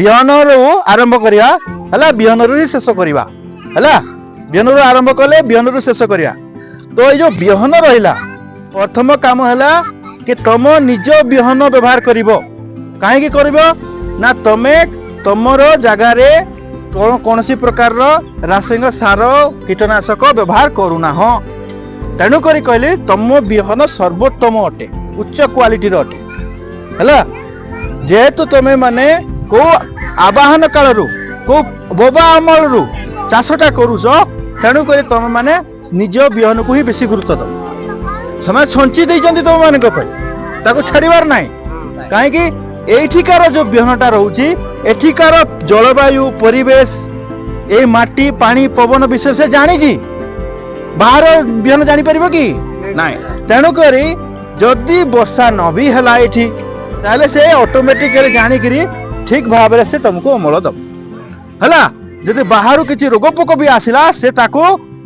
ବିହନରୁ ଆରମ୍ଭ କରିବା, ହେଲା? ବିହନରୁ ହିଁ ଶେଷ କରିବା, ହେଲା? ବିହନରୁ ଆରମ୍ଭ କଲେ ବିହନରୁ ଶେଷ କରିବା। ତ ଏଇ ଯୋଉ ବିହନ ରହିଲା, ପ୍ରଥମ କାମ ହେଲା କି ତମ ନିଜ ବିହନ ବ୍ୟବହାର କରିବ। କାହିଁକି କରିବ ନା ତମେ ତମର ଜାଗାରେ କୌଣସି ପ୍ରକାରର ରାସାୟନିକ ସାର, କୀଟନାଶକ ବ୍ୟବହାର କରୁନାହଁ। ତେଣୁକରି କହିଲି, ତମ ବିହନ ସର୍ବୋତ୍ତମ ଅଟେ, ଉଚ୍ଚ କ୍ୱାଲିଟିର ଅଟେ, ହେଲା? ଯେହେତୁ ତମେ ମାନେ କୋଉ ଆବାହନ କାଳରୁ, କୋଉ ବୋବା ଅମଳରୁ ଚାଷଟା କରୁଛ, ତେଣୁକରି ତମେ ମାନେ ନିଜ ବିହନକୁ ହିଁ ବେଶୀ ଗୁରୁତ୍ୱ ଦବ। ସେମାନେ ସଞ୍ଚି ଦେଇଛନ୍ତି ତମ ମାନଙ୍କ ପାଇଁ, ତାକୁ ଛାଡ଼ିବାର ନାହିଁ। କାହିଁକି? ଏଇଠିକାର ଯୋଉ ବିହନଟା ରହୁଛି, ଏଠିକାର ଜଳବାୟୁ, ପରିବେଶ, ଏଇ ମାଟି, ପାଣି, ପବନ ବିଷୟ ସେ ଜାଣିଛି। ବାହାର ବିହନ ଜାଣିପାରିବ କି ନାଇଁ। ତେଣୁକରି ଯଦି ବର୍ଷା ନ ବି ହେଲା ଏଠି, ତାହେଲେ ସେ ଅଟୋମେଟିକାଲି ଜାଣିକିରି ଠିକ ଭାବରେ ସେ ତମକୁ ଅମଳ ଦବ, ହେଲା? ଯଦି ବାହାରୁ କିଛି ରୋଗ ପୋକ ବି ଆସିଲା, ସେ ତାକୁ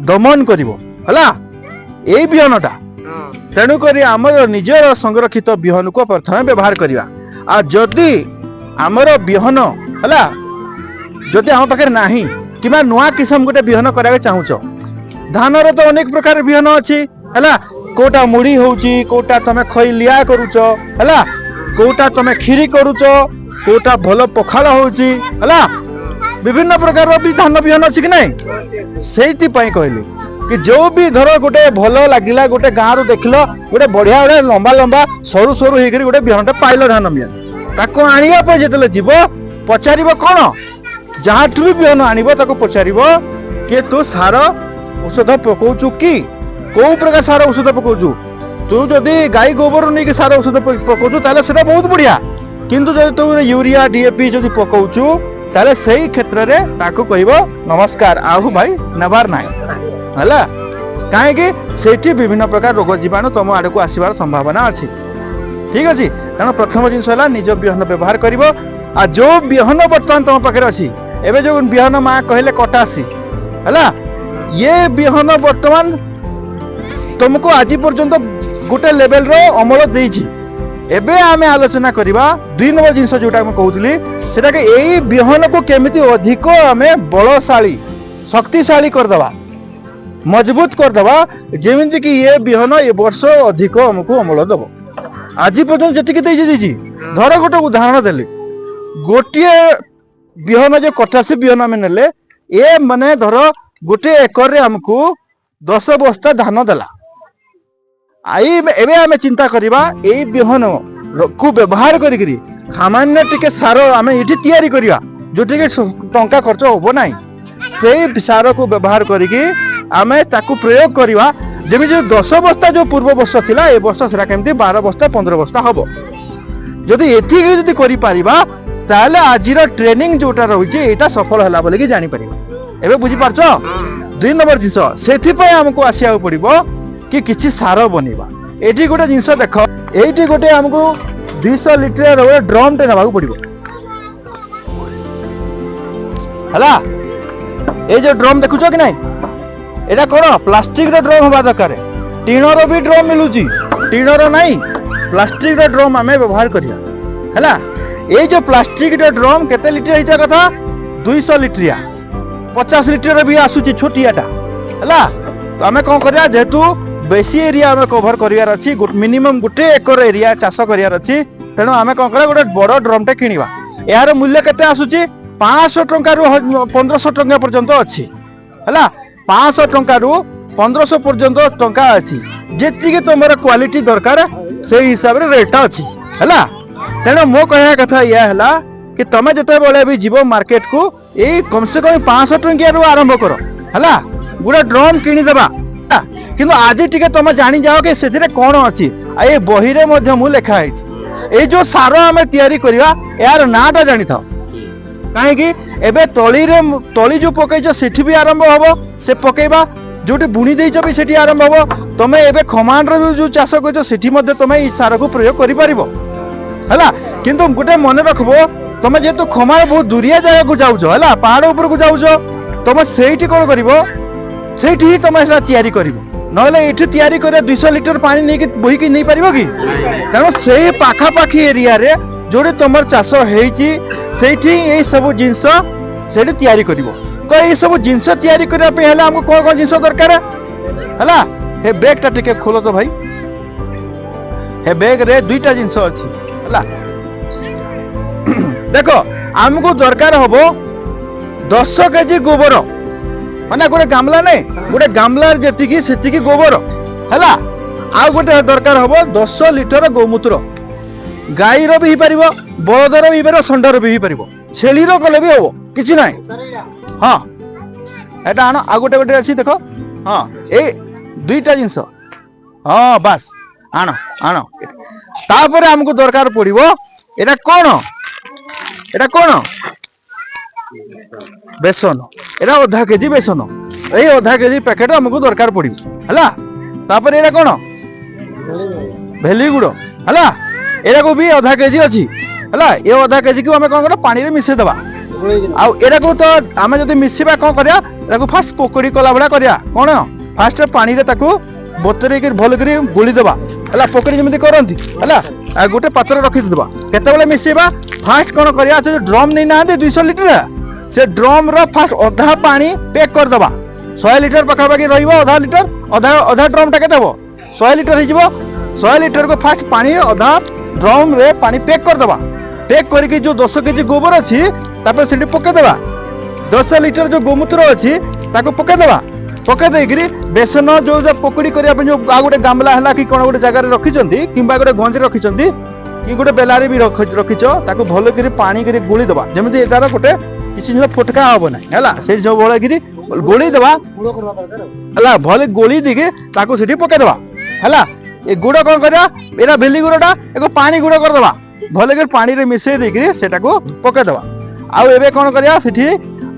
ଦମନ କରିବ, ହେଲା, ଏଇ ବିହନଟା। ତେଣୁକରି ଆମର ନିଜର ସଂରକ୍ଷିତ ବିହନକୁ ପ୍ରଥମେ ବ୍ୟବହାର କରିବା। ଆଉ ଯଦି ଆମର ବିହନ, ହେଲା, ଯଦି ଆମ ପାଖରେ ନାହିଁ କିମ୍ବା ନୂଆ କିସମ ଗୋଟେ ବିହନ କରିବାକୁ ଚାହୁଁଛ, ଧାନର ତ ଅନେକ ପ୍ରକାର ବିହନ ଅଛି, ହେଲା? କୋଉଟା ମୁଢି ହଉଛି, କୋଉଟା ତମେ ଖଇ ଲିଆ କରୁଛ, ହେଲା? କୋଉଟା ତମେ କ୍ଷୀରି କରୁଛ, କୋଉଟା ଭଲ ପଖାଳ ହଉଛି, ହେଲା? ବିଭିନ୍ନ ପ୍ରକାରର ବି ଧାନ ବିହନ ଅଛି କି ନାଇଁ? ସେଇଥିପାଇଁ କହିଲି କି ଯୋଉ ବି ଧର ଗୋଟେ ଭଲ ଲାଗିଲା, ଗୋଟେ ଗାଁରୁ ଦେଖିଲ ଗୋଟେ ବଢିଆ ବଢିଆ ଲମ୍ବା ଲମ୍ବା ସରୁ ସରୁ ହେଇକରି ଗୋଟେ ବିହନଟା ପାଇଲ, ଧାନ ବିହନ, ତାକୁ ଆଣିବା ପାଇଁ ଯେତେବେଳେ ଯିବ, ପଚାରିବ କଣ? ଯାହାଠୁ ବି ବିହନ ଆଣିବ, ତାକୁ ପଚାରିବ କି ତୁ ସାର ଔଷଧ ପକଉଛୁ କି? କୋଉ ପ୍ରକାର ସାର ଔଷଧ ପକଉଛୁ ତୁ? ଯଦି ଗାଈ ଗୋବରରୁ ନେଇକି ସାର ଔଷଧ ପକଉଛୁ, ତାହେଲେ ସେଟା ବହୁତ ବଢିଆ। କିନ୍ତୁ ଯଦି ତୁ ୟୁରିଆ, ଡିଏପି ଯଦି ପକଉଛୁ, ତାହେଲେ ସେଇ କ୍ଷେତ୍ରରେ ତାକୁ କହିବ, ନମସ୍କାର, ଆଉ ଭାଇ ନେବାର ନାହିଁ, ହେଲା? କାହିଁକି? ସେଇଠି ବିଭିନ୍ନ ପ୍ରକାର ରୋଗ ଜୀବାଣୁ ତମ ଆଡ଼କୁ ଆସିବାର ସମ୍ଭାବନା ଅଛି, ଠିକ ଅଛି? ତେଣୁ ପ୍ରଥମ ଜିନିଷ ହେଲା ନିଜ ବିହନ ବ୍ୟବହାର କରିବ। ଆଉ ଯୋଉ ବିହନ ବର୍ତ୍ତମାନ ତମ ପାଖରେ ଅଛି, ଏବେ ଯୋଉ ବିହନ ମା କହିଲେ କଟାସି, ହେଲା, ଇଏ ବିହନ ବର୍ତ୍ତମାନ ତମକୁ ଆଜି ପର୍ଯ୍ୟନ୍ତ ଗୋଟେ ଲେଭେଲର ଅମଳ ଦେଇଛି। ଏବେ ଆମେ ଆଲୋଚନା କରିବା ଦୁଇ ନମ୍ବର ଜିନିଷ, ଯୋଉଟା ମୁଁ କହୁଥିଲି ସେଟାକି ଏଇ ବିହନକୁ କେମିତି ଅଧିକ ଆମେ ବଳଶାଳୀ, ଶକ୍ତିଶାଳୀ କରିଦେବା, ମଜବୁତ କରିଦେବା, ଯେମିତିକି ଇଏ ବିହନ ଏ ବର୍ଷ ଅଧିକ ଆମକୁ ଅମଳ ଦେବ, ଆଜି ପର୍ଯ୍ୟନ୍ତ ଯେତିକି ଦେଇଛି ଦେଇଛି। ଧର ଗୋଟେ ଉଦାହରଣ ଦେଲି, ଗୋଟିଏ ବିହନ ଯୋଉ କଟାସି ବିହନ ଆମେ ନେଲେ, ଏ ମାନେ ଧର ଗୋଟେ ଏକରରେ ଆମକୁ 10 ବସ୍ତା ଧାନ ଦେଲା। ଏଇ ଏବେ ଆମେ ଚିନ୍ତା କରିବା, ଏଇ ବିହନ କୁ ବ୍ୟବହାର କରିକିରି ସାମାନ୍ୟ ଟିକେ ସାର ଆମେ ଏଠି ତିଆରି କରିବା, ଯୋଉଠିକି ଟଙ୍କା ଖର୍ଚ୍ଚ ହବ ନାହିଁ। ସେଇ ସାରକୁ ବ୍ୟବହାର କରିକି ଆମେ ତାକୁ ପ୍ରୟୋଗ କରିବା, ଯେମିତି ଯୋଉ 10 ବସ୍ତା ଯୋଉ ପୂର୍ବ ବର୍ଷ ଥିଲା, ଏ ବର୍ଷ ସେଟା କେମିତି 12 ବସ୍ତା, 15 ବସ୍ତା ହବ। ଯଦି ଏତିକି ଯଦି କରିପାରିବା, ତାହେଲେ ଆଜିର ଟ୍ରେନିଂ ଯୋଉଟା ରହିଛି, ଏଇଟା ସଫଳ ହେଲା ବୋଲିକି ଜାଣିପାରିବା। ଏବେ ବୁଝିପାରୁଛ? ଦୁଇ ନମ୍ବର ଜିନିଷ, ସେଥିପାଇଁ ଆମକୁ ଆସିବାକୁ ପଡିବ କି କିଛି ସାର ବନେଇବା। ଏଇଠି ଗୋଟେ ଜିନିଷ ଦେଖ, ଏଇଠି ଗୋଟେ ଆମକୁ 200 ଲିଟର ଗୋଟେ ଡ୍ରମ୍ଟେ ନେବାକୁ ପଡିବ, ହେଲା? ଏଇ ଯୋଉ ଡ୍ରମ୍ ଦେଖୁଛ କି ନାଇଁ, ଏଇଟା କଣ ପ୍ଲାଷ୍ଟିକର ଡ୍ରମ୍ ହବା ଦରକାର। ଟିଣର ବି ଡ୍ରମ୍ ମିଳୁଛି, ଟିଣର ନାହିଁ, ପ୍ଲାଷ୍ଟିକର ଡ୍ରମ୍ ଆମେ ବ୍ୟବହାର କରିବା, ହେଲା? ଏଇ ଯୋଉ ପ୍ଲାଷ୍ଟିକର ଡ୍ରମ୍ କେତେ ଲିଟର ହେଇଥିବା କଥା? 200 ଲିଟରିଆ, 50 ଲିଟର ବି ଆସୁଛି ଛୋଟିଆଟା, ହେଲା? ତ ଆମେ କଣ କରିବା? ଯେହେତୁ ବେଶୀ ଏରିଆ ଆମେ କଭର କରିବାର ଅଛି, ମିନିମମ୍ ଗୋଟେ ଏକର ଏରିଆ ଚାଷ କରିବାର ଅଛି, ତେଣୁ ଆମେ କଣ କରିବା? ଗୋଟେ ବଡ ଡ୍ରମ୍ଟେ କିଣିବା। ଏହାର ମୂଲ୍ୟ କେତେ ଆସୁଛି? 500 ଟଙ୍କାରୁ 1500 ଟଙ୍କା ପର୍ଯ୍ୟନ୍ତ ଅଛି, ହେଲା? 500 ଟଙ୍କାରୁ 1500 ପର୍ଯ୍ୟନ୍ତ ଟଙ୍କା ଅଛି। ଯେତିକି ତମର କ୍ୱାଲିଟି ଦରକାର, ସେଇ ହିସାବରେ ରେଟ୍ଟା ଅଛି, ହେଲା? ତେଣୁ ମୋ କହିବା କଥା ଇୟା ହେଲା କି ତମେ ଯେତେବେଳେ ବି ଯିବ ମାର୍କେଟକୁ, ଏଇ କମସେ କମ 500 ଟଙ୍କିଆରୁ ଆରମ୍ଭ କର, ହେଲା? ଗୋଟେ ଡ୍ରମ୍ କିଣିଦେବା, ହେଲା? କିନ୍ତୁ ଆଜି ଟିକେ ତମେ ଜାଣିଯାଅ କି ସେଥିରେ କଣ ଅଛି। ଆଉ ଏ ବହିରେ ମଧ୍ୟ ମୁଁ ଲେଖା ହେଇଛି। ଏଇ ଯୋଉ ସାର ଆମେ ତିଆରି କରିବା, ଏହାର ନାଁଟା ଜାଣିଥାଅ। କାହିଁକି? ଏବେ ତଳିରେ, ତଳି ଯୋଉ ପକେଇଛ ସେଠି ବି ଆରମ୍ଭ ହବ ସେ ପକେଇବା, ଯୋଉଠି ବୁଣି ଦେଇଛ ବି ସେଠି ଆରମ୍ଭ ହବ। ତମେ ଏବେ ଖମାଣ୍ଡରେ ବି ଯୋଉ ଚାଷ କରୁଛ, ସେଠି ମଧ୍ୟ ତମେ ଏଇ ସାରକୁ ପ୍ରୟୋଗ କରିପାରିବ, ହେଲା? କିନ୍ତୁ ଗୋଟେ ମନେ ରଖିବ, ତମେ ଯେହେତୁ ଖମାର ବହୁତ ଦୂରିଆ ଜାଗାକୁ ଯାଉଛ, ହେଲା, ପାହାଡ ଉପରକୁ ଯାଉଛ, ତମେ ସେଇଠି କଣ କରିବ? ସେଇଠି ହିଁ ତମେ ସେଟା ତିଆରି କରିବ। ନହେଲେ ଏଇଠି ତିଆରି କରିବା, 200 ଲିଟର ପାଣି ନେଇକି ବୋହିକି ନେଇପାରିବ କି? ତେଣୁ ସେଇ ପାଖାପାଖି ଏରିଆରେ ଯୋଉଠି ତମର ଚାଷ ହେଇଛି, ସେଇଠି ଏଇ ସବୁ ଜିନିଷ ସେଇଠି ତିଆରି କରିବ। ତ ଏଇ ସବୁ ଜିନିଷ ତିଆରି କରିବା ପାଇଁ ହେଲେ ଆମକୁ କ'ଣ କ'ଣ ଜିନିଷ ଦରକାର ହେଲା? ହେ ବ୍ୟାଗଟା ଟିକେ ଖୋଲ ତ ଭାଇ। ହେ ବ୍ୟାଗରେ ଦୁଇଟା ଜିନିଷ ଅଛି। ହେଲା, ଦେଖ, ଆମକୁ ଦରକାର ହବ 10 କେଜି ଗୋବର। ମାନେ ଗୋଟେ ଗାମଲା ନାଇଁ, ଗୋଟେ ଗାମଲାରେ ଯେତିକି ସେତିକି ଗୋବର ହେଲା। ଆଉ ଗୋଟେ ଦରକାର ହବ 10 ଲିଟର ଗୋମୂତ୍ର। ଗାଈର ବି ହେଇପାରିବ, ବଳଦର ବି ହେଇପାରିବ, ଷଣ୍ଢର ବି ହେଇପାରିବ, ଛେଳିର କଲେ ବି ହବ, କିଛି ନାହିଁ। ହଁ, ଏଟା ଆଣ। ଆଉ ଗୋଟେ ଗୋଟେ ଅଛି, ଦେଖ। ହଁ, ଏଇ ଦୁଇଟା ଜିନିଷ। ହଁ, ବାସ୍, ଆଣ ଆଣ। ତାପରେ ଆମକୁ ଦରକାର ପଡିବ ଏଟା କଣ? ଏଟା କଣ? ବେସନ। ଏଟା ଅଧା କେଜି ବେସନ। ଏଇ ଅଧା କେଜି ପ୍ୟାକେଟ ଆମକୁ ଦରକାର ପଡିବ। ହେଲା, ତାପରେ ଏଇଟା କଣ? ଭେଲି ଗୁଡ଼। ହେଲା, ଏଟାକୁ ବି ଅଧା କେଜି ଅଛି। ହେଲା, ଏ ଅଧା କେଜିକୁ ଆମେ କଣ କରିବା? ପାଣିରେ ମିଶେଇ ଦେବା। ଆଉ ଏଟାକୁ ତ ଆମେ ଯଦି ମିଶିବା, କଣ କରିବା? ଏଟାକୁ ଫାଷ୍ଟ ପକୋଡ଼ି କଲା ଭଳିଆ କରିବା। କଣ? ଫାଷ୍ଟ ପାଣିରେ ତାକୁ ବତୁରେଇକି ଭଲ କରି ଗୋଳି ଦେବା। ହେଲା, ପକୋଡ଼ି ଯେମିତି କରନ୍ତି। ହେଲା, ଆଉ ଗୋଟେ ପାତ୍ର ରଖିଦେବା। କେତେବେଳେ ମିଶେଇବା? ଫାଷ୍ଟ କଣ କରିବା? ସେ ଯୋଉ ଡ୍ରମ୍ ନେଇନାହାନ୍ତି 200 ଲିଟର, ସେ ଡ୍ରମ୍ର ଫାଷ୍ଟ ଅଧା ପାଣି ପ୍ୟାକ୍ କରିଦେବା। 100 ଲିଟର ପାଖାପାଖି ରହିବ। ଅଧା ଲିଟର, ଅଧା ଅଧା ଡ୍ରମ୍ଟା କେତେ ହବ? 100 ଲିଟର ହେଇଯିବ। 100 ଲିଟରକୁ ଫାଷ୍ଟ ପାଣି, ଅଧା ଡ୍ରମ୍ରେ ପାଣି ପ୍ୟାକ୍ କରିଦେବା। ପ୍ୟାକ୍ କରିକି ଯୋଉ 10 କେଜି ଗୋବର ଅଛି, ତାପରେ ସେଠି ପକେଇଦେବା। 10 ଲିଟର ଯୋଉ ଗୋମୂତ୍ର ଅଛି, ତାକୁ ପକେଇଦେବା। ପକେଇ ଦେଇକିରି ବେସନ ଯୋଉ ଯୋଉ ପକୁଡ଼ି କରିବା ପାଇଁ ଯୋଉ ଆଉ ଗୋଟେ ଗାମଲା ହେଲା କି କଣ ଗୋଟେ ଜାଗାରେ ରଖିଛନ୍ତି, କିମ୍ବା ଗୋଟେ ଗଞ୍ଜରେ ରଖିଛନ୍ତି କି ଗୋଟେ ବେଲାରେ ବି ରଖିଛ, ତାକୁ ଭଲ କରି ପାଣି କରି ଗୋଳି ଦେବା, ଯେମିତି ତାର ଗୋଟେ କିଛି ଜିନିଷ ଫୋଟକା ହବ ନାହିଁ। ହେଲା, ସେଇ ସବୁ ଭଲ କରି ଗୋଳି ଦେବା। ହେଲା, ଭଲ ଗୋଳି ଦେଇକି ତାକୁ ସେଠି ପକେଇଦେବା। ହେଲା, ଏ ଗୁଡ଼ କଣ କରିବା? ଏଇଟା ଭେଲି ଗୁଡ଼ଟା ଏକ ପାଣି ଗୁଡ଼ କରିଦେବା। ଭଲ କରି ପାଣିରେ ମିଶେଇ ଦେଇକିରି ସେଟାକୁ ପକେଇଦେବା। ଆଉ ଏବେ କଣ କରିବା? ସେଠି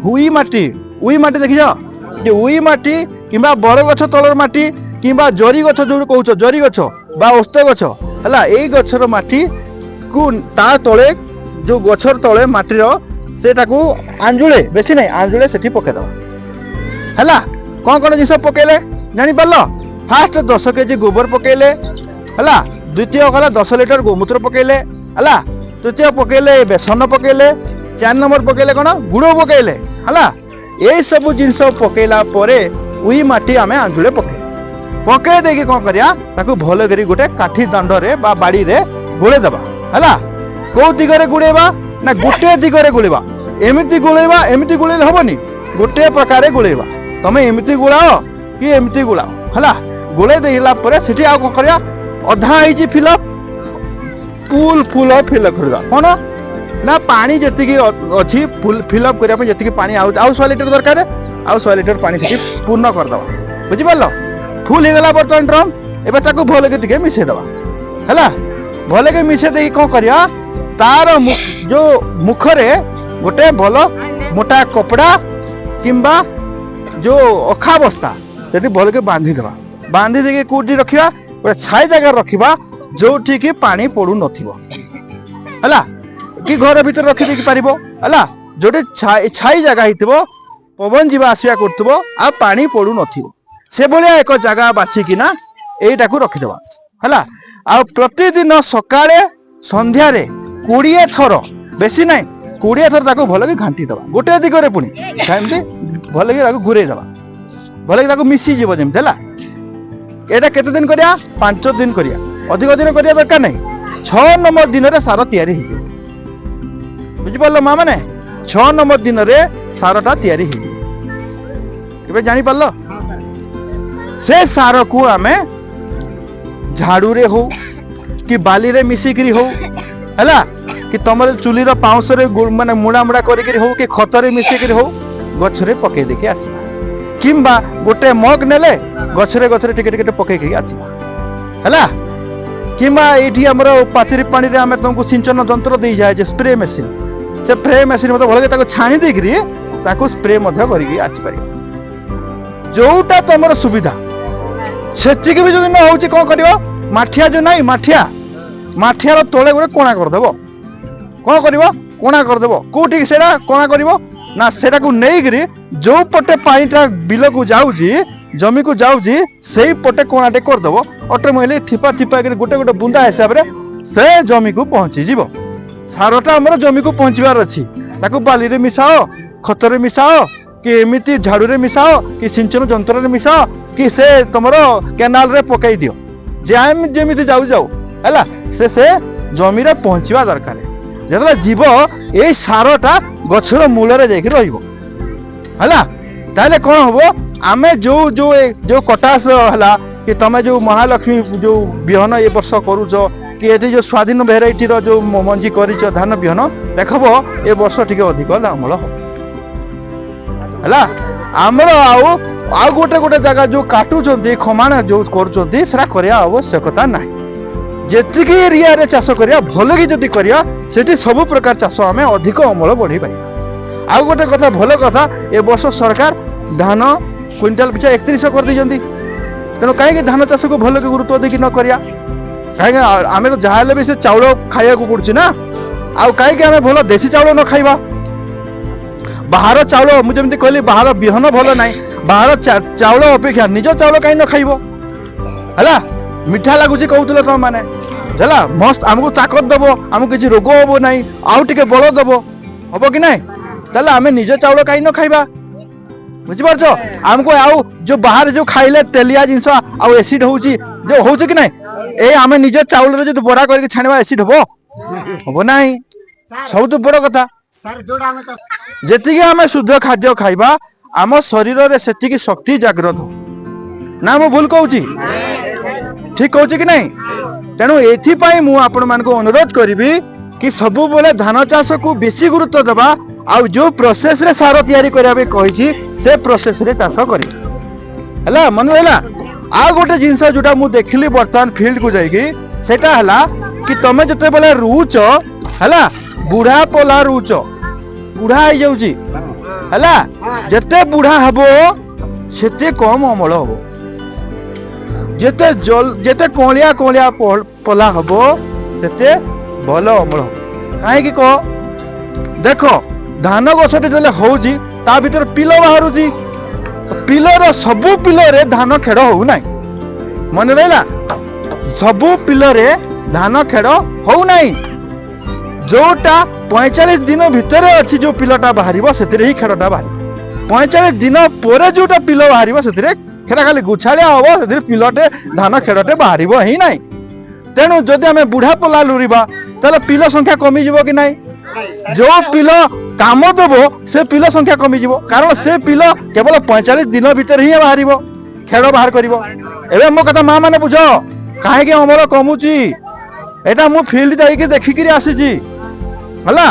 ଉଇ ମାଟି। ଉଇ ମାଟି ଦେଖିଛ? ଯେ ଉଇ ମାଟି କିମ୍ବା ବରଗଛ ତଳର ମାଟି କିମ୍ବା ଜରି ଗଛ ଯୋଉ କହୁଛ, ଜରି ଗଛ ବା ଓସ୍ତ ଗଛ ହେଲା, ଏଇ ଗଛର ମାଟିକୁ ତା ତଳେ ଯୋଉ ଗଛର ତଳେ ମାଟିର ସେଟାକୁ ଆଞ୍ଜୁଳେ, ବେଶୀ ନାହିଁ, ଆଞ୍ଜୁଳେ ସେଠି ପକେଇଦେବା। ହେଲା, କଣ କଣ ଜିନିଷ ପକେଇଲେ ଜାଣିପାରିଲ? ଫାଷ୍ଟ 10 କେଜି ଗୋବର ପକେଇଲେ। ହେଲା, ଦ୍ୱିତୀୟ କଲା 10 ଲିଟର ଗୋମୂତ୍ର ପକେଇଲେ। ହେଲା, ତୃତୀୟ ପକେଇଲେ ବେସନ ପକେଇଲେ, ଚାରି ନମ୍ବର ପକେଇଲେ କଣ? ଗୁଡ଼ ପକେଇଲେ। ହେଲା, ଏଇ ସବୁ ଜିନିଷ ପକେଇଲା ପରେ ଉଇ ମାଟି ଆମେ ଆଞ୍ଜୁଳେ ପକେଇ ପକେଇ ଦେଇକି କଣ କରିବା? ତାକୁ ଭଲ କରି ଗୋଟେ କାଠି ଦଣ୍ଡରେ ବା ବାଡ଼ିରେ ଗୋଳେଇ ଦେବା। ହେଲା, କୋଉ ଦିଗରେ ଗୋଳେଇବା? ନା ଗୋଟିଏ ଦିଗରେ ଗୋଳେଇବା। ଏମିତି ଗୋଳେଇବା, ଏମିତି ଗୋଳେଇଲେ ହବନି। ଗୋଟିଏ ପ୍ରକାରେ ଗୋଳେଇବା। ତମେ ଏମିତି ଗୋଳାଅ କି ଏମିତି ଗୋଳାଅ। ହେଲା, ଗୋଳେଇ ଦେଇଲା ପରେ ସେଠି ଆଉ କଣ କରିବା? ଅଧା ହେଇଛି, ଫିଲଅପ୍, ଫୁଲ୍ ଫୁଲ୍ ଫିଲ୍ଅପ୍ କରିବା। କଣ ନା ପାଣି ଯେତିକି ଅଛି, ଫୁଲ୍ ଫିଲ୍ଅପ୍ କରିବା ପାଇଁ ଯେତିକି ପାଣି, ଆଉ ଆଉ 100 ଲିଟର ଦରକାର, ଆଉ 100 ଲିଟର ପାଣି ସେଠି ପୂର୍ଣ୍ଣ କରିଦେବା। ବୁଝିପାରିଲ? ଫୁଲ୍ ହେଇଗଲା ବର୍ତ୍ତମାନ ଡ୍ରମ୍। ଏବେ ତାକୁ ଭଲକି ଟିକେ ମିଶେଇ ଦେବା। ହେଲା, ଭଲକି ମିଶେଇ ଦେଇକି କଣ କରିବା? ତାର ଯୋଉ ମୁଖରେ ଗୋଟେ ଭଲ ମୋଟା କପଡ଼ା କିମ୍ବା ଯୋଉ ଅଖା ବସ୍ତା ସେଠି ଭଲକି ବାନ୍ଧିଦେବା। ବାନ୍ଧି ଦେଇକି କୋଉଠି ରଖିବା? ଗୋଟେ ଛାଇ ଜାଗାରେ ରଖିବା, ଯୋଉଠିକି ପାଣି ପଡୁନଥିବ। ହେଲା, କି ଘର ଭିତରେ ରଖିଦେଇକି ପାରିବ। ହେଲା, ଯୋଉଠି ଛାଇ ଛାଇ ଜାଗା ହେଇଥିବ, ପବନ ଯିବା ଆସିବା କରୁଥିବ ଆଉ ପାଣି ପଡୁନଥିବ, ସେଭଳିଆ ଏକ ଜାଗା ବାଛିକିନା ଏଇଟାକୁ ରଖିଦେବା। ହେଲା, ଆଉ ପ୍ରତିଦିନ ସକାଳେ ସନ୍ଧ୍ୟାରେ 20 ଥର, ବେଶୀ ନାହିଁ, 20 ଥର ତାକୁ ଭଲକି ଘାଣ୍ଟି ଦେବା ଗୋଟେ ଦିଗରେ। ପୁଣି ସେମିତି ଭଲକି ତାକୁ ଘୁରେଇ ଦେବା, ଭଲକି ତାକୁ ମିଶିଯିବ ଯେମିତି। ହେଲା, ଏଇଟା କେତେ ଦିନ କରିବା? 5 ଦିନ କରିବା, ଅଧିକ ଦିନ କରିବା ଦରକାର ନାହିଁ। 6 ନମ୍ବର ଦିନରେ ସାର ତିଆରି ହେଇଯିବ। ବୁଝିପାରିଲ ମା ମାନେ? 6 ନମ୍ବର ଦିନରେ ସାରଟା ତିଆରି ହେଇଯିବ। ଏବେ ଜାଣିପାରିଲ? ସେ ସାରକୁ ଆମେ ଝାଡୁରେ ହଉ କି ବାଲିରେ ମିଶିକିରି ହଉ, ହେଲା, କି ତମର ଚୁଲିର ପାଉଁଶରେ ମାନେ ମୁଡ଼ା ମୁଡ଼ା କରିକିରି ହଉ କି ଖତରେ ମିଶିକିରି ହଉ, ଗଛରେ ପକେଇ ଦେଇକି ଆସିବା। କିମ୍ବା ଗୋଟେ ମଗ ନେଲେ ଗଛରେ ଗଛରେ ଟିକେ ଟିକେ ପକେଇକି ଆସିବା। ହେଲା, କିମ୍ବା ଏଇଠି ଆମର ପାଚେରୀ ପାଣିରେ ଆମେ ତମକୁ ସିଞ୍ଚନ ଯନ୍ତ୍ର ଦେଇଯାଏ ଯେ ସ୍ପ୍ରେ ମେସିନ୍, ସେ ସ୍ପ୍ରେ ମେସିନ୍ ମଧ୍ୟ ଭଲକି ତାକୁ ଛାଣି ଦେଇକିରି ତାକୁ ସ୍ପ୍ରେ ମଧ୍ୟ କରିକି ଆସିପାରିବ, ଯୋଉଟା ତମର ସୁବିଧା। ସେତିକି ବି ଯଦି ନ ହଉଛି, କଣ କରିବ? ମାଠିଆ ଯୋଉ ନାହିଁ, ମାଠିଆ, ମାଠିଆର ତଳେ ଗୋଟେ କଣା କରିଦେବ। କଣ କରିବ? କଣା କରିଦେବ। କୋଉଠି ସେଇଟା କଣା କରିବ? ନା ସେଟାକୁ ନେଇକିରି ଯୋଉ ପଟେ ପାଣିଟା ବିଲକୁ ଯାଉଛି, ଜମିକୁ ଯାଉଛି, ସେଇ ପଟେ କଣାଟେ କରିଦେବ। ଅଟୋମେଟିକଲି ଥିପା ଥିପା କରି ଗୋଟେ ଗୋଟେ ବୁନ୍ଦା ହିସାବରେ ସେ ଜମିକୁ ପହଞ୍ଚିଯିବ। ସାରଟା ଆମର ଜମିକୁ ପହଞ୍ଚିବାର ଅଛି। ତାକୁ ବାଲିରେ ମିଶାଅ, ଖତରେ ମିଶାଅ, କି ଏମିତି ଝାଡୁରେ ମିଶାଅ, କି ସିଞ୍ଚନ ଯନ୍ତ୍ରରେ ମିଶାଅ, କି ସେ ତମର କେନାଲରେ ପକେଇ ଦିଅ, ଯେମିତି ଯାଉ ଯାଉ ହେଲା, ସେ ସେ ଜମିରେ ପହଞ୍ଚିବା ଦରକାର। ଯେତେବେଳେ ଯିବ, ଏଇ ସାରଟା ଗଛର ମୂଳରେ ଯାଇକି ରହିବ। ହେଲା, ତାହେଲେ କ'ଣ ହବ? ଆମେ ଯୋଉ ଯୋଉ ଯୋଉ କଟାସ ହେଲା କି ତମେ ଯୋଉ ମହାଲକ୍ଷ୍ମୀ ଯୋଉ ବିହନ ଏ ବର୍ଷ କରୁଛ, କି ଏଠି ଯୋଉ ସ୍ୱାଧୀନ ଭେରାଇଟିର ଯୋଉ ମଞ୍ଜି କରିଛ ଧାନ ବିହନ, ଦେଖବ ଏ ବର୍ଷ ଟିକେ ଅଧିକ ଅମଳ ହବ। ହେଲା, ଆମର ଆଉ ଆଉ ଗୋଟେ ଗୋଟେ ଜାଗା ଯୋଉ କାଟୁଛନ୍ତି, ଖମାଣ ଯୋଉ କରୁଛନ୍ତି, ସେଟା କରିବା ଆବଶ୍ୟକତା ନାହିଁ। ଯେତିକି ଏରିଆରେ ଚାଷ କରିବା, ଭଲକି ଯଦି କରିବା, ସେଠି ସବୁ ପ୍ରକାର ଚାଷ ଆମେ ଅଧିକ ଅମଳ ବଢ଼େଇ ପାରିବା। ଆଉ ଗୋଟେ କଥା, ଭଲ କଥା, ଏ ବର୍ଷ ସରକାର ଧାନ କୁଇଣ୍ଟାଲ ପିଛା 3100 କରିଦେଇଛନ୍ତି। ତେଣୁ କାହିଁକି ଧାନ ଚାଷକୁ ଭଲକି ଗୁରୁତ୍ୱ ଦେଇକି ନ କରିବା? କାହିଁକି ଆମେ ତ ଯାହା ହେଲେ ବି ସେ ଚାଉଳ ଖାଇବାକୁ ପଡୁଛି ନା, ଆଉ କାହିଁକି ଆମେ ଭଲ ଦେଶୀ ଚାଉଳ ନ ଖାଇବା? ବାହାର ଚାଉଳ, ମୁଁ ଯେମିତି କହିଲି, ବାହାର ବିହନ ଭଲ ନାହିଁ। ବାହାର ଚାଉଳ ଅପେକ୍ଷା ନିଜ ଚାଉଳ କାହିଁ ନ ଖାଇବ? ହେଲା, ମିଠା ଲାଗୁଛି କହୁଥିଲ ତମ ମାନେ। ହେଲା, ମସ୍ତ ଆମକୁ ତାକତ ଦବ, ଆମକୁ କିଛି ରୋଗ ହବ ନାହିଁ, ଆଉ ଟିକେ ବଳ ଦବ, ହବ କି ନାହିଁ? ତାହେଲେ ଆମେ ନିଜ ଚାଉଳ କାହିଁ ନ ଖାଇବା? ବୁଝିପାରୁଛ? ଆମକୁ ଆଉ ଯୋଉ ବାହାରେ ଯୋଉ ଖାଇଲେ ତେଲିଆ ଜିନିଷ ଆଉ ଏସିଡ ହଉଛି, ଯୋଉ ହଉଛି କି ନାହିଁ? ଏଇ ଆମେ ନିଜ ଚାଉଳରେ ଯଦି ବରା କରିକି ଛାଣିବା, ଏସିଡ ହବ? ହବ ନାହିଁ। ସବୁଠୁ ବଡ କଥା, ସାର୍, ଯୋଉଟା ଆମେ ତ ଯେତିକି ଆମେ ଶୁଦ୍ଧ ଖାଦ୍ୟ ଖାଇବା, ଆମ ଶରୀରରେ ସେତିକି ଶକ୍ତି ଜାଗ୍ରତ ହବ। ନା ମୁଁ ଭୁଲ କହୁଛି? ଠିକ କହୁଛି କି ନାହିଁ? ତେଣୁ ଏଥିପାଇଁ ମୁଁ ଆପଣମାନଙ୍କୁ ଅନୁରୋଧ କରିବି କି ସବୁବେଳେ ଧାନ ଚାଷକୁ ବେଶୀ ଗୁରୁତ୍ୱ ଦେବା, ଆଉ ଯୋଉ ପ୍ରୋସେସରେ ସାର ତିଆରି କରିବା ପାଇଁ କହିଛି, ସେ ପ୍ରୋସେସରେ ଚାଷ କରିବା। ହେଲା, ମନେ ରହିଲା? ଆଉ ଗୋଟେ ଜିନିଷ ଯୋଉଟା ମୁଁ ଦେଖିଲି ବର୍ତ୍ତମାନ ଫିଲ୍ଡକୁ ଯାଇକି, ସେଟା ହେଲା କି ତମେ ଯେତେବେଳେ ରୁଉଛ, ହେଲା, ବୁଢା ପଲା ରୁଉଛ, ବୁଢା ହେଇଯାଉଛି। ହେଲା, ଯେତେ ବୁଢା ହବ ସେତେ କମ ଅମଳ ହବ। ଯେତେ କଅଁଳିଆ କଅଁଳିଆ ପଲା ହବ, ସେତେ ଭଲ ଅମଳ ହବ। କାହିଁକି କହ? ଦେଖ, ଧାନ ଗଛଟି ଯେତେବେଳେ ହଉଛି, ତା ଭିତରେ ପିଲ ବାହାରୁଛି। ପିଲର ସବୁ ପିଲରେ ଧାନ ଖେଳ ହଉନାହିଁ। ମନେ ରହିଲା? ସବୁ ପିଲରେ ଧାନ ଖେଳ ହଉନାହିଁ। ଯୋଉଟା 45 ଦିନ ଭିତରେ ଅଛି, ଯୋଉ ପିଲଟା ବାହାରିବ, ସେଥିରେ ହିଁ ଖେଳଟା ବାହାରିବ। 45 ଦିନ ପରେ ଯୋଉଟା ପିଲ ବାହାରିବ, ସେଥିରେ ସେଟା ଖାଲି ଗୁଛାଳିଆ ହବ, ସେଥିରେ ପିଲଟେ ଧାନ ଖେଳଟେ ବାହାରିବ ହିଁ ନାହିଁ। ତେଣୁ ଯଦି ଆମେ ବୁଢା ପଲା ଲୁରିବା, ତାହେଲେ ପିଲ ସଂଖ୍ୟା କମିଯିବ କି ନାହିଁ? ଯୋଉ ପିଲ କାମ ଦେବ, ସେ ପିଲ ସଂଖ୍ୟା କମିଯିବ, କାରଣ ସେ ପିଲ କେବଳ 45 ଦିନ ଭିତରେ ହିଁ ବାହାରିବ, ଖେଳ ବାହାର କରିବ। ଏବେ ମୋ କଥା ମା ମାନେ ବୁଝ, କାହିଁକି ଅମଳ କମୁଛି। ଏଇଟା ମୁଁ ଫିଲ୍ଡ ଯାଇକି ଦେଖିକିରି ଆସିଛି। ହେଲା,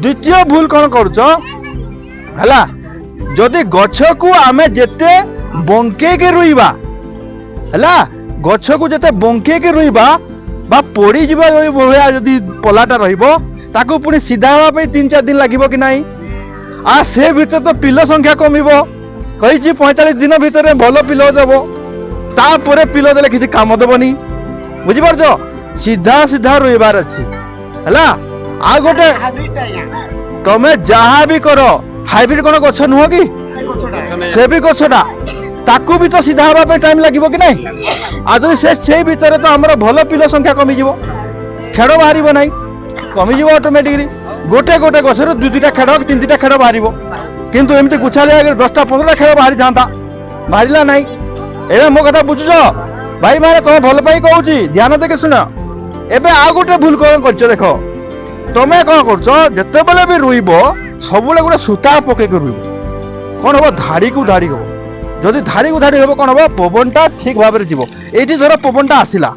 ଦ୍ୱିତୀୟ ଭୁଲ କଣ କରୁଛ? ହେଲା, ଯଦି ଗଛକୁ ଆମେ ଯେତେ ବଙ୍କେଇକି ରୋଇବା, ହେଲା, ଗଛକୁ ଯେତେ ବଙ୍କେଇକି ରୋଇବା ବା ପୋଡ଼ିଯିବା ଭଳିଆ ଯଦି ପଲାଟା ରହିବ, ତାକୁ ପୁଣି ସିଧା ହେବା ପାଇଁ 3-4 ଦିନ ଲାଗିବ କି ନାହିଁ? ଆଉ ସେ ଭିତରେ ତ ପିଲ ସଂଖ୍ୟା କମିବ। କହିଛି 45 ଦିନ ଭିତରେ ଭଲ ପିଲ ଦେବ, ତାପରେ ପିଲ ଦେଲେ କିଛି କାମ ଦେବନି। ବୁଝିପାରୁଛ? ସିଧା ସିଧା ରୋଇବାର ଅଛି। ହେଲା, ଆଉ ଗୋଟେ ହାଇବ୍ରିଡ ଆଜ୍ଞା। ତମେ ଯାହା ବି କର, ହାଇବ୍ରିଡ କଣ ଗଛ ନୁହଁ କି? ଗଛଟା। ସେ ବି ଗଛଟା, ତାକୁ ବି ତ ସିଧା ହେବା ପାଇଁ ଟାଇମ ଲାଗିବ କି ନାହିଁ? ଆଉ ଯଦି ସେ ସେଇ ଭିତରେ ତ ଆମର ଭଲ ପିଲ ସଂଖ୍ୟା କମିଯିବ, ଖେଳ ବାହାରିବ ନାହିଁ, କମିଯିବ ଅଟୋମେଟିକଲି। ଗୋଟେ ଗୋଟେ ଗଛରୁ ଦୁଇ ଦୁଇଟା ଖେଳ, ତିନି ତିନିଟା ଖେଳ ବାହାରିବ। କିନ୍ତୁ ଏମିତି ଗୁଛାଳିଆ 10ଟା 15ଟା ଖେଳ ବାହାରିଥାନ୍ତା, ବାହାରିଲା ନାହିଁ। ଏବେ ମୋ କଥା ବୁଝୁଛ ଭାଇ ମାନେ? ତମେ ଭଲ ପାଇଁ କହୁଛି, ଧ୍ୟାନ ଦେଇକି ଶୁଣ। ଏବେ ଆଉ ଗୋଟେ ଭୁଲ କଣ କରିଛ ଦେଖ। ତମେ କଣ କରୁଛ? ଯେତେବେଳେ ବି ରୋଇବ, ସବୁବେଳେ ଗୋଟେ ସୂତା ପକେଇକି ରୋଇବ। କଣ ହବ? ଧାଡ଼ିକୁ ଧାଡ଼ି ହବ। ଯଦି ଧାଡ଼ିକୁ ଧାଡ଼ି ହବ, କଣ ହବ? ପବନଟା ଠିକ ଭାବରେ ଯିବ। ଏଇଠି ଧର ପବନଟା ଆସିଲା,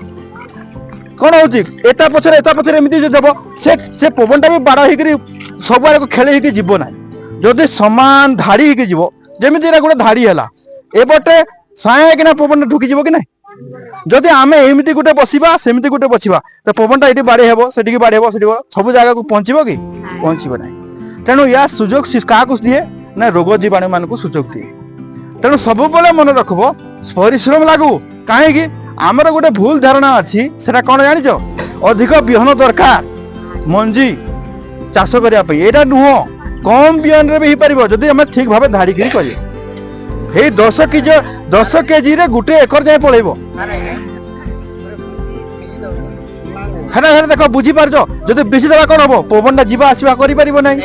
କଣ ହଉଛି? ଏତା ପଛରେ ଏତା ପଛରେ ଏମିତି ଯଦି ଦେବ, ସେ ସେ ପବନଟା ବି ବାଡ଼ ହେଇକିରି ସବୁଆଡ଼କୁ ଖେଳି ହେଇକି ଯିବ ନାହିଁ। ଯଦି ସମାନ ଧାଡ଼ି ହେଇକି ଯିବ, ଯେମିତି ଏଇଟା ଗୋଟେ ଧାଡ଼ି ହେଲା, ଏପଟେ ସାଏଁ କିନା ପବନଟା ଢୁକିଯିବ କି ନାହିଁ? ଯଦି ଆମେ ଏମିତି ଗୋଟେ ବସିବା, ସେମିତି ଗୋଟେ ବସିବା, ତ ପବନଟା ଏଇଠି ବାଡ଼େଇ ହେବ, ସେଠିକି ବାଡ଼େଇ ହେବ, ସେଠି ସବୁ ଜାଗାକୁ ପହଞ୍ଚିବ କି? ପହଞ୍ଚିବ ନାହିଁ। ତେଣୁ ୟା ସୁଯୋଗ କାହାକୁ ଦିଏ ନା ରୋଗ ଜୀବାଣୁ ମାନଙ୍କୁ ସୁଯୋଗ ଦିଏ। ତେଣୁ ସବୁବେଳେ ମନେ ରଖିବ, ପରିଶ୍ରମ ଲାଗୁ। କାହିଁକି? ଆମର ଗୋଟେ ଭୁଲ ଧାରଣା ଅଛି, ସେଟା କଣ ଜାଣିଛ? ଅଧିକ ବିହନ ଦରକାର ମଞ୍ଜି ଚାଷ କରିବା ପାଇଁ। ଏଇଟା ନୁହଁ, କମ ବିହନରେ ବି ହେଇପାରିବ ଯଦି ଆମେ ଠିକ ଭାବେ ଧାଡ଼ିକିରି କରିବା। ଏଇ 10 କେଜି, 10 କେଜିରେ ଗୋଟେ ଏକର ଯାଏ ପଳେଇବ। ଆରେ, ଗୋଟେ କେଜି ଦଉଛନ୍ତି। ହେଟା ହେଟା ଦେଖ, ବୁଝିପାରୁଛ? ଯଦି ବିଛିଦେବା କ'ଣ ହବ? ପବନଟା ଯିବା ଆସିବା କରିପାରିବ ନାହିଁ।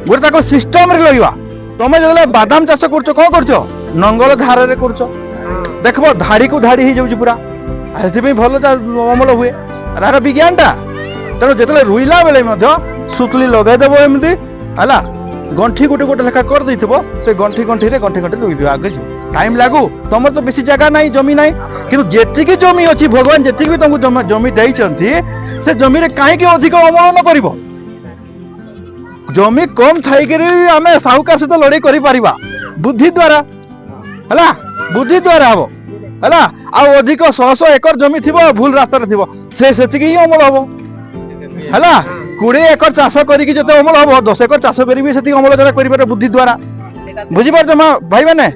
ଗୋଟେ ତାକୁ ସିଷ୍ଟମରେ ଲଗେଇବା। ତମେ ଯେତେବେଳେ ବାଦାମ ଚାଷ କରୁଛ, କ'ଣ କରୁଛ? ନଙ୍ଗଳ ଧାରରେ କରୁଛ। ଦେଖିବ, ଧାଡ଼ିକୁ ଧାଡ଼ି ହେଇଯାଉଛି ପୁରା। ଆଉ ସେଥିପାଇଁ ଭଲ ଅମଳ ହୁଏ। ଏହାର ବିଜ୍ଞାନଟା। ତେଣୁ ଯେତେବେଳେ ରୁଇଲା ବେଳେ ମଧ୍ୟ ସୁତୁଲି ଲଗେଇଦେବ ଏମିତି, ହେଲା? ଗଣ୍ଠି ଗୋଟେ ଗୋଟେ ଲେଖା କରିଦେଇଥିବ। ସେ ଗଣ୍ଠି ଗଣ୍ଠିରେ ଗଣ୍ଠି ଗଣ୍ଠି ରୁଇଦିବ, ଆଗେ ଯିବ। ଟାଇମ୍ ଲାଗୁ, ତମର ତ ବେଶୀ ଜାଗା ନାହିଁ, ଜମି ନାହିଁ, କିନ୍ତୁ ଯେତିକି ଜମି ଅଛି, ଭଗବାନ ଯେତିକି ବି ତମକୁ ଜମି ଦେଇଛନ୍ତି, ସେ ଜମିରେ କାହିଁକି ଅଧିକ ଅମଳ ନ କରିବ? ଜମି କମ ଥାଇକିରି ଆମେ ସାହୁକାର ସହିତ ଲଢେଇ କରିପାରିବା ବୁଦ୍ଧି ଦ୍ୱାରା, ହେଲା? ବୁଦ୍ଧି ଦ୍ୱାରା ହବ, ହେଲା? ଆଉ ଅଧିକ ଶହ ଶହ ଏକର ଜମି ଥିବ, ଭୁଲ ରାସ୍ତାରେ ଥିବ, ସେ ସେତିକି ହିଁ ଅମଳ ହବ, ହେଲା? 20 ଏକର ଚାଷ କରିକି ଯେତେ ଅମଳ ହବ, 10 ଏକର ଚାଷ କରିବି ସେତିକି ଅମଳ ଯୋଉଟା କରିପାରିବ ବୁଦ୍ଧି ଦ୍ୱାରା। ବୁଝିପାରୁଛ ମା ଭାଇମାନେ?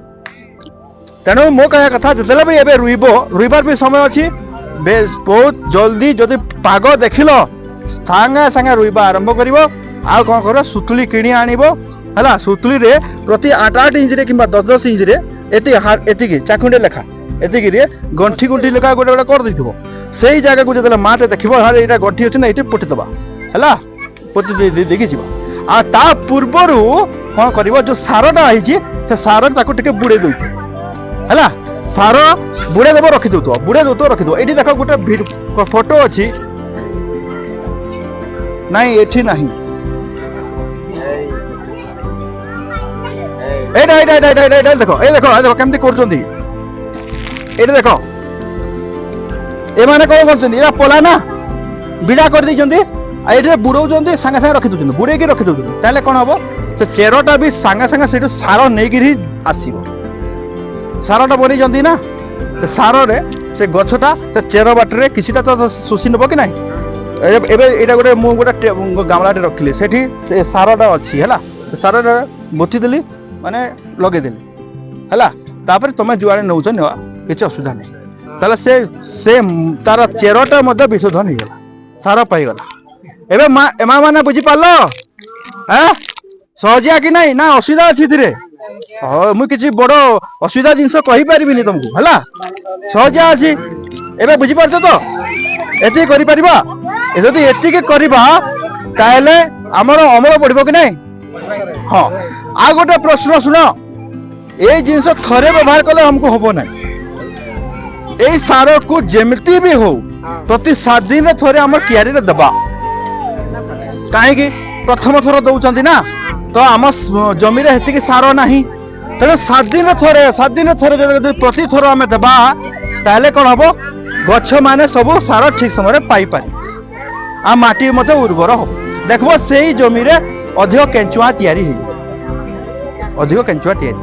ତେଣୁ ମୋ କହିବା କଥା, ଯେତେବେଳେ ବି ଏବେ ରୁଇବ, ରୁଇବାର ବି ସମୟ ଅଛି। ବେଶ ବହୁତ ଜଲ୍ଦି ଯଦି ପାଗ ଦେଖିଲ, ସାଙ୍ଗେ ସାଙ୍ଗେ ରୁଇବା ଆରମ୍ଭ କରିବ। ଆଉ କ'ଣ କରିବ? ସୁତୁଲି କିଣି ଆଣିବ, ହେଲା? ସୁତୁଲିରେ ପ୍ରତି 8 8 ଇଞ୍ଚରେ କିମ୍ବା 10 10 ଇଞ୍ଚରେ ଏତିକି ଏତିକି ଚାଖୁଣ୍ଡେ ଲେଖା ଏତିକିରେ ଗଣ୍ଠି ଗୁଣ୍ଠି ଲେଖା ଗୋଟେ ଗୋଟେ କରିଦେଇଥିବ। ସେଇ ଜାଗାକୁ ଯେତେବେଳେ ମାଟେ ଦେଖିବ, ହଁ, ଏଇଟା ଗଣ୍ଠି ଅଛି ନା, ଏଇଠି ପୋତିଦେବା, ହେଲା? ପୋତି ଦେଇକି ଯିବା। ଆଉ ତା ପୂର୍ବରୁ କ'ଣ କରିବ? ଯୋଉ ସାରଟା ହେଇଛି, ସେ ସାର ତାକୁ ଟିକେ ବୁଡ଼େଇ ଦଉଥିବ, ହେଲା? ସାର ବୁଡ଼େଇ ଦେବ, ରଖିଦେଉଥିବ, ବୁଡ଼େଇ ଦେଉଥିବ, ରଖିଦେବ। ଏଇଠି ଦେଖ, ଗୋଟେ ଫଟୋ ଅଛି। ନାଇଁ, ଏଠି ନାହିଁ। ଏଇଟା, ଏଇଟା, ଏଇଟା, ଏଇଟା, ଏଇଟା ଦେଖ, ଏଇ ଦେଖ, ଏଇ ଦେଖ କେମିତି କରୁଛନ୍ତି। ଏଇଟା ଦେଖ, ଏମାନେ କ'ଣ କରୁଛନ୍ତି? ଏଇଟା ପଲା ନା, ବିଡ଼ା କରିଦେଇଛନ୍ତି ଆଉ ଏଇଠି ବୁଡ଼ଉଛନ୍ତି, ସାଙ୍ଗେ ସାଙ୍ଗେ ରଖିଦେଉଛନ୍ତି, ବୁଡ଼େଇକି ରଖିଦେଉଛନ୍ତି। ତାହେଲେ କ'ଣ ହବ? ସେ ଚେରଟା ବି ସାଙ୍ଗେ ସାଙ୍ଗେ ସେଇଠୁ ସାର ନେଇକିରି ଆସିବ। ସାରଟା ବନେଇଛନ୍ତି ନା, ସେ ସାରରେ ସେ ଗଛଟା ସେ ଚେର ବାଟରେ କିଛିଟା ତ ଶୋଷି ନେବ କି ନାହିଁ? ଏବେ ଏଇଟା ଗୋଟେ ମୁଁ ଗୋଟେ ଗାମଲାଟେ ରଖିଲି, ସେଠି ସେ ସାରଟା ଅଛି, ହେଲା? ସେ ସାରଟା ବୋଥିଦେଲି, ମାନେ ଲଗେଇଦେଲି, ହେଲା? ତାପରେ ତମେ ଯୁଆଡ଼େ ନେଉଛ ନେବା, କିଛି ଅସୁବିଧା ନାହିଁ। ତାହେଲେ ସେ ତାର ଚେରଟା ମଧ୍ୟ ବିଶୋଧନ ହେଇଗଲା, ସାର ପାଇଗଲା। ଏବେ ମା ମାନେ ବୁଝିପାରିଲ? ଆଁ, ସହଜିଆ କି ନାଇଁ, ନା ଅସୁବିଧା ଅଛି ଏଥିରେ? ହଁ, ମୁଁ କିଛି ବଡ ଅସୁବିଧା ଜିନିଷ କହିପାରିବିନି ତମକୁ, ହେଲା? ସହଜିଆ ଅଛି। ଏବେ ବୁଝିପାରୁଛ ତ? ଏତିକି କରିପାରିବା। ଯଦି ଏତିକି କରିବା, ତାହେଲେ ଆମର ଅମଳ ବଢିବ କି ନାଇଁ? ହଁ। ଆଉ ଗୋଟେ ପ୍ରଶ୍ନ ଶୁଣ। ଏଇ ଜିନିଷ ଥରେ ବ୍ୟବହାର କଲେ ଆମକୁ ହବ ନାହିଁ। ଏଇ ସାରକୁ ଯେମିତି ବି ହଉ ପ୍ରତି 7 ଦିନରେ ଥରେ ଆମ କିଆରୀରେ ଦେବା। କାହିଁକି? ପ୍ରଥମ ଥର ଦଉଛନ୍ତି ନା, ତ ଆମ ଜମିରେ ସେତିକି ସାର ନାହିଁ। ତେଣୁ 7 ଦିନରେ ଥରେ, 7 ଦିନରେ ଥରେ ଯଦି ପ୍ରତି ଥର ଆମେ ଦେବା, ତାହେଲେ କ'ଣ ହବ? ଗଛ ମାନେ ସବୁ ସାର ଠିକ ସମୟରେ ପାଇପାରିବେ ଆଉ ମାଟି ମଧ୍ୟ ଉର୍ବର ହବ। ଦେଖିବ, ସେଇ ଜମିରେ ଅଧିକ କେଞ୍ଚୁଆ ତିଆରି ହେଇଯିବ, ଅଧିକ କେଞ୍ଚୁଆ ତିଆରି।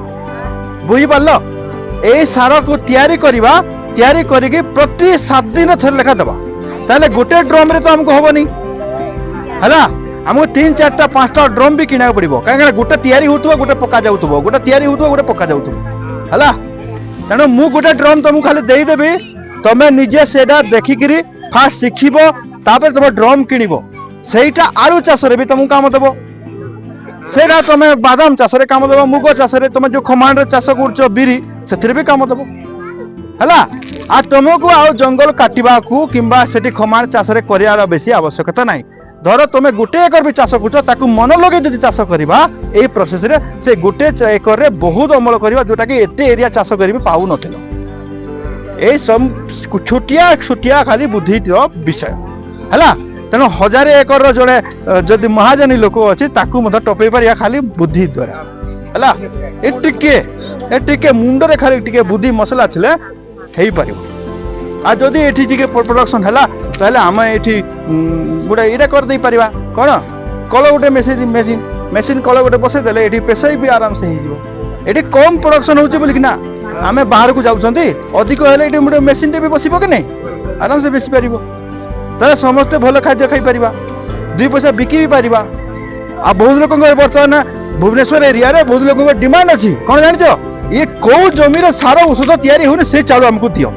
ବୁଝିପାରିଲ? ଏଇ ସାରକୁ ତିଆରି କରିବା, ତିଆରି କରିକି ପ୍ରତି 7 ଦିନ ଥରେ ଲେଖା ଦେବା। ତାହେଲେ ଗୋଟେ ଡ୍ରମରେ ତ ଆମକୁ ହବନି, ହେଲା? ଆମକୁ ତିନି ଚାରିଟା ପାଞ୍ଚଟା ଡ୍ରମ୍ ବି କିଣିବାକୁ ପଡିବ। କାହିଁକିନା ଗୋଟେ ତିଆରି ହଉଥିବ, ଗୋଟେ ପକା ଯାଉଥିବ, ଗୋଟେ ତିଆରି ହଉଥିବ, ଗୋଟେ ପକା ଯାଉଥିବ, ହେଲା? ତେଣୁ ମୁଁ ଗୋଟେ ଡ୍ରମ୍ ତମକୁ ଖାଲି ଦେଇଦେବି। ତମେ ନିଜେ ସେଇଟା ଦେଖିକିରି ଫାଷ୍ଟ ଶିଖିବ, ତାପରେ ତମେ ଡ୍ରମ୍ କିଣିବ। ସେଇଟା ଆଳୁ ଚାଷରେ ବି ତମକୁ କାମ ଦେବ, ସେଇଟା ତମେ ବାଦାମ ଚାଷରେ କାମ ଦେବ, ମୁଗ ଚାଷରେ, ତମେ ଯୋଉ ଖମାଣରେ ଚାଷ କରୁଛ ବିରି, ସେଥିରେ ବି କାମ ଦେବ, ହେଲା? ଆଉ ତମକୁ ଆଉ ଜଙ୍ଗଲ କାଟିବାକୁ କିମ୍ବା ସେଠି ଖମାଣ ଚାଷରେ କରିବାର ବେଶୀ ଆବଶ୍ୟକତା ନାହିଁ। ଧର ତମେ ଗୋଟେ ଏକର ବି ଚାଷ କରୁଛ, ତାକୁ ମନ ଲଗେଇ ଯଦି ଚାଷ କରିବା ଏଇ ପ୍ରୋସେସରେ, ସେ ଗୋଟେ ଏକରରେ ବହୁତ ଅମଳ କରିବା, ଯୋଉଟା କି ଏତେ ଏରିଆ ଚାଷ କରି ବି ପାଉନଥିଲ। ଏଇ ସବୁ ଛୋଟିଆ ଛୋଟିଆ ଖାଲି ବୁଦ୍ଧିର ବିଷୟ, ହେଲା? ତେଣୁ 1000 ଏକରର ଜଣେ ଯଦି ମହାଜନୀ ଲୋକ ଅଛି, ତାକୁ ମଧ୍ୟ ଟପେଇ ପାରିବା ଖାଲି ବୁଦ୍ଧି ଦ୍ୱାରା, ହେଲା? ଏ ଟିକେ ମୁଣ୍ଡରେ ଖାଲି ଟିକେ ବୁଦ୍ଧି ମସଲା ଥିଲେ ହେଇପାରିବ। ଆଉ ଯଦି ଏଠି ଟିକେ ପ୍ରଡକ୍ସନ ହେଲା, ତାହେଲେ ଆମେ ଏଠି ଗୋଟେ ଏଇଟା କରିଦେଇ ପାରିବା। କ'ଣ କଳ ଗୋଟେ ମେସିନ୍ ମେସିନ୍ ମେସିନ୍ କଳ ଗୋଟେ ବସେଇ ଦେଲେ ଏଠି ପେଷେଇ ବି ଆରାମସେ ହେଇଯିବ। ଏଠି କମ୍ ପ୍ରଡକ୍ସନ ହଉଛି ବୋଲିକି ନା ଆମେ ବାହାରକୁ ଯାଉଛନ୍ତି। ଅଧିକ ହେଲେ ଏଠି ଗୋଟେ ମେସିନ୍ଟେ ବି ବସିବ କି ନାହିଁ? ଆରାମସେ ବେଶି ପାରିବ। ତାହେଲେ ସମସ୍ତେ ଭଲ ଖାଦ୍ୟ ଖାଇପାରିବା, ଦୁଇ ପଇସା ବିକି ବି ପାରିବା। ଆଉ ବହୁତ ଲୋକଙ୍କର ବର୍ତ୍ତମାନ ଭୁବନେଶ୍ୱର ଏରିଆରେ ବହୁତ ଲୋକଙ୍କ ଡିମାଣ୍ଡ ଅଛି। କ'ଣ ଜାଣିଛ? ଇଏ କୋଉ ଜମିର ସାର ଔଷଧ ତିଆରି ହଉନି, ସେ ଚାଉଳ ଆମକୁ ଦିଅ।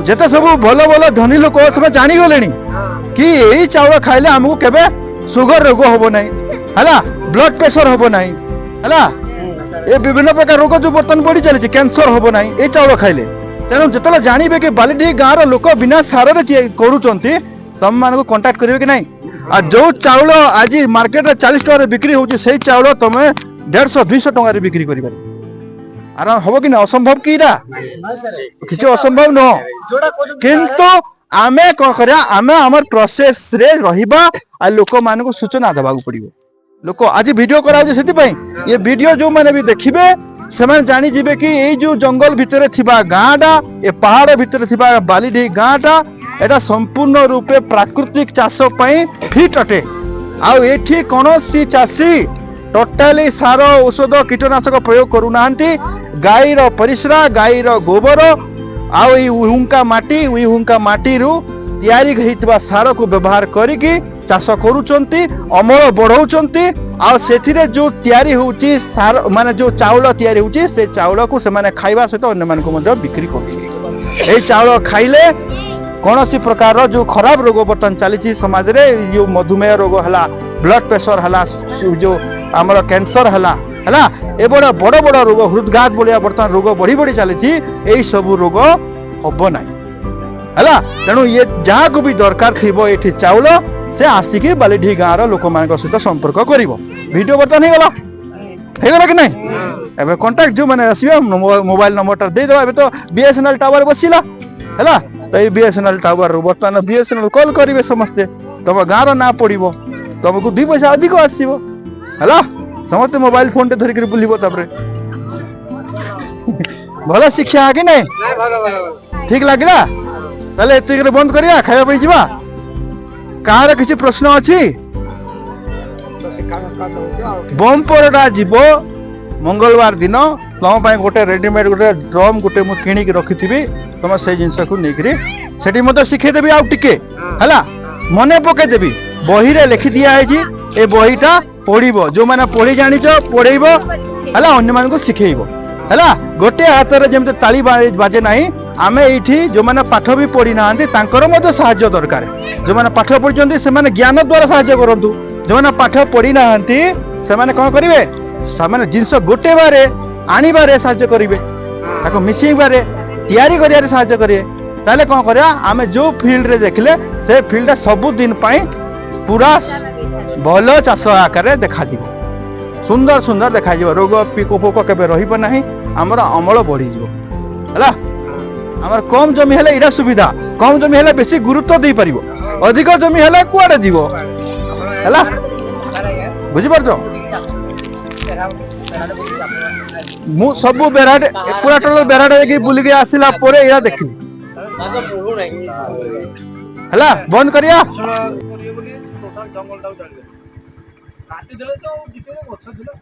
ଯେତେ ସବୁ ଭଲ ଭଲ ଧନୀ ଲୋକ, ସେମାନେ ଜାଣିଗଲେଣି କି ଏଇ ଚାଉଳ ଖାଇଲେ ଆମକୁ କେବେ ସୁଗର ରୋଗ ହବ ନାହିଁ, ହେଲା? ବ୍ଲଡ ପ୍ରେସର ହବ ନାହିଁ, ହେଲା? ଏ ବିଭିନ୍ନ ପ୍ରକାର ରୋଗ ଯୋଉ ବର୍ତ୍ତମାନ ବଢି ଚାଲିଛି, କ୍ୟାନ୍ସର ହବ ନାହିଁ ଏ ଚାଉଳ ଖାଇଲେ। ତେଣୁ ଯେତେବେଳେ ଜାଣିବେ କି ବାଲିଡିହି ଗାଁର ଲୋକ ବିନା ସାରରେ କରୁଛନ୍ତି, ତ ତମମାନଙ୍କୁ କଣ୍ଟାକ୍ଟ କରିବେ କି ନାହିଁ? ଆଉ ଯୋଉ ଚାଉଳ ଆଜି ମାର୍କେଟରେ 40 ଟଙ୍କାରେ ବିକ୍ରି ହଉଛି, ସେଇ ଚାଉଳ ତମେ 150 200 ଟଙ୍କାରେ ବିକ୍ରି କରିପାରିବ ଆରାମ। ହବ କି ନା? ଅସମ୍ଭବ କି ଏଇଟା? କିଛି ଅସମ୍ଭବ ନୁହଁ। ଯୋଉଟା କହୁଛନ୍ତି। କିନ୍ତୁ ଆମେ କଣ କରିବା? ଆମେ ଆମର ପ୍ରୋସେସ ରେ ରହିବା ଆଉ ଲୋକମାନଙ୍କୁ ସୂଚନା ଦେବାକୁ ପଡିବ। ଲୋକ ଆଜି ଭିଡିଓ କରାହଉଛି ସେଥିପାଇଁ, ଏ ଭିଡିଓ ଯୋଉମାନେ ବି ଦେଖିବେ, ସେମାନେ ଜାଣିଯିବେ କି ଏଇ ଯୋଉ ଜଙ୍ଗଲ ଭିତରେ ଥିବା ଗାଁଟା, ଏ ପାହାଡ ଭିତରେ ଥିବା ବାଲିଡିହି ଗାଁଟା, ଏଟା ସମ୍ପୂର୍ଣ୍ଣ ରୂପେ ପ୍ରାକୃତିକ ଚାଷ ପାଇଁ ଫିଟ୍ ଅଟେ। ଆଉ ଏଠି କୌଣସି ଚାଷୀ ଟୋଟାଲି ସାର, ଔଷଧ, କୀଟନାଶକ ପ୍ରୟୋଗ କରୁନାହାନ୍ତି। ଗାଈର ପରିସ୍ରା, ଗାଈର ଗୋବର ଆଉ ଏଇ ଉଇହୁଙ୍କା ମାଟି, ଉଇହୁଙ୍କା ମାଟିରୁ ତିଆରି ହେଇଥିବା ସାରକୁ ବ୍ୟବହାର କରିକି ଚାଷ କରୁଛନ୍ତି, ଅମଳ ବଢଉଛନ୍ତି। ଆଉ ସେଥିରେ ଯୋଉ ତିଆରି ହଉଛି ସାର, ମାନେ ଯୋଉ ଚାଉଳ ତିଆରି ହଉଛି, ସେ ଚାଉଳକୁ ସେମାନେ ଖାଇବା ସହିତ ଅନ୍ୟମାନଙ୍କୁ ମଧ୍ୟ ବିକ୍ରି କରୁଛନ୍ତି। ଏଇ ଚାଉଳ ଖାଇଲେ କୌଣସି ପ୍ରକାରର ଯୋଉ ଖରାପ ରୋଗ ବର୍ତ୍ତମାନ ଚାଲିଛି ସମାଜରେ, ଏଇ ଯୋଉ ମଧୁମେହ ରୋଗ ହେଲା, ବ୍ଲଡ ପ୍ରେସର ହେଲା, ଯୋଉ ଆମର କ୍ୟାନ୍ସର ହେଲା ହେଲା ଏଭଳିଆ ବଡ଼ ବଡ଼ ରୋଗ, ହୃଦଘାତ ଭଳିଆ ବର୍ତ୍ତମାନ ରୋଗ ବଢି ବଢି ଚାଲିଛି, ଏଇ ସବୁ ରୋଗ ହବ ନାହିଁ। ହେଲା, ତେଣୁ ଇଏ ଯାହାକୁ ବି ଦରକାର ଥିବ ଏଠି ଚାଉଳ, ସେ ଆସିକି ବାଲିଢି ଗାଁର ଲୋକମାନଙ୍କ ସହିତ ସମ୍ପର୍କ କରିବ। ଭିଡିଓ ବର୍ତ୍ତମାନ ହେଇଗଲା, ହେଇଗଲା କି ନାଇଁ? ଏବେ କଣ୍ଟାକ୍ଟ ଯୋଉମାନେ ଆସିବେ, ମୋବାଇଲ ନମ୍ବରଟା ଦେଇଦେବା। ଏବେ ତ ବିଏସଏନଏଲ ଟାୱାର ବସିଲା, ହେଲା ତ? ଏଇ ବିଏସଏନଏଲ ଟାୱାରରୁ ବର୍ତ୍ତମାନ ବିଏସଏନଏଲ କଲ୍ କରିବେ ସମସ୍ତେ, ତମ ଗାଁର ନାଁ ପଡିବ, ତମକୁ ଦୁଇ ପଇସା ଅଧିକ ଆସିବ। ହେଲା, ସମସ୍ତେ ମୋବାଇଲ ଫୋନଟେ ଧରିକିରି ବୁଲିବ ତାପରେ। ଭଲ ଶିକ୍ଷା କି ନାଇଁ? ଭଲ ଭଲ। ଠିକ ଲାଗିଲା? ତାହେଲେ ଏତିକିରେ ବନ୍ଦ କରିବା, ଖାଇବା ପାଇଁ ଯିବା। କାହାର କିଛି ପ୍ରଶ୍ନ ଅଛି? ଶିକ୍ଷା ଦଉଛି ଆଉ। ବମ୍ପରଟା ଯିବ ମଙ୍ଗଳବାର ଦିନ। ତମ ପାଇଁ ଗୋଟେ ରେଡିମେଡ୍ ଗୋଟେ ଡ୍ରମ୍ ଗୋଟେ ମୁଁ କିଣିକି ରଖିଥିବି। ତମେ ସେଇ ଜିନିଷକୁ ନେଇକିରି ସେଠି ମଧ୍ୟ ଶିଖେଇଦେବି ଆଉ ଟିକେ, ହେଲା, ମନେ ପକେଇଦେବି। ବହିରେ ଲେଖି ଦିଆହେଇଛି, ଏ ବହିଟା ପଢିବ। ଯୋଉମାନେ ପଢି ଜାଣିଛ, ପଢେଇବ, ହେଲା, ଅନ୍ୟମାନଙ୍କୁ ଶିଖେଇବ। ହେଲା, ଗୋଟେ ହାତରେ ଯେମିତି ତାଳି ବାଜେ ନାହିଁ। ଆମେ ଏଇଠି ଯୋଉମାନେ ପାଠ ବି ପଢି ନାହାନ୍ତି, ତାଙ୍କର ମଧ୍ୟ ସାହାଯ୍ୟ ଦରକାର। ଯୋଉମାନେ ପାଠ ପଢିଛନ୍ତି, ସେମାନେ ଜ୍ଞାନ ଦ୍ୱାରା ସାହାଯ୍ୟ କରନ୍ତୁ। ଯୋଉମାନେ ପାଠ ପଢି ନାହାନ୍ତି, ସେମାନେ କଣ କରିବେ? ସେମାନେ ଜିନିଷ ଗୋଟେବାରେ ଆଣିବାରେ ସାହାଯ୍ୟ କରିବେ, ତାକୁ ମିଶେଇବାରେ, ତିଆରି କରିବାରେ ସାହାଯ୍ୟ କରିବେ। ତାହେଲେ କଣ କରିବା, ଆମେ ଯୋଉ ଫିଲ୍ଡରେ ଦେଖିଲେ ସେ ଫିଲ୍ଡଟା ସବୁଦିନ ପାଇଁ ପୁରା ଭଲ ଚାଷ ଆକାରରେ ଦେଖାଯିବ, ସୁନ୍ଦର ସୁନ୍ଦର ଦେଖାଯିବ। ରୋଗ ପିକ ପୋକ କେବେ ରହିବ ନାହିଁ, ଆମର ଅମଳ ବଢିଯିବ। ହେଲା, ଆମର କମ ଜମି ହେଲେ ଏଇଟା ସୁବିଧା। କମ ଜମି ହେଲେ ବେଶୀ ଗୁରୁତ୍ୱ ଦେଇପାରିବ, ଅଧିକ ଜମି ହେଲେ କୁଆଡେ ଯିବ? ହେଲା, ବୁଝିପାରୁଛ? ମୁଁ ସବୁ ବେରାଟେ, ପୁରା ଟୋଟାଲ ବେରାଟେ ଯାଇକି ବୁଲିକି ଆସିଲା ପରେ ଏଇଟା ଦେଖିଲି। ହେଲା, ବନ୍ଦ କରିବା। ଜଙ୍ଗଲଟାକୁ ଜାଳିଦେଲେ, କାଟିଦେଲେ ତ, ଯେତିକି ଗଛ ଥିଲା।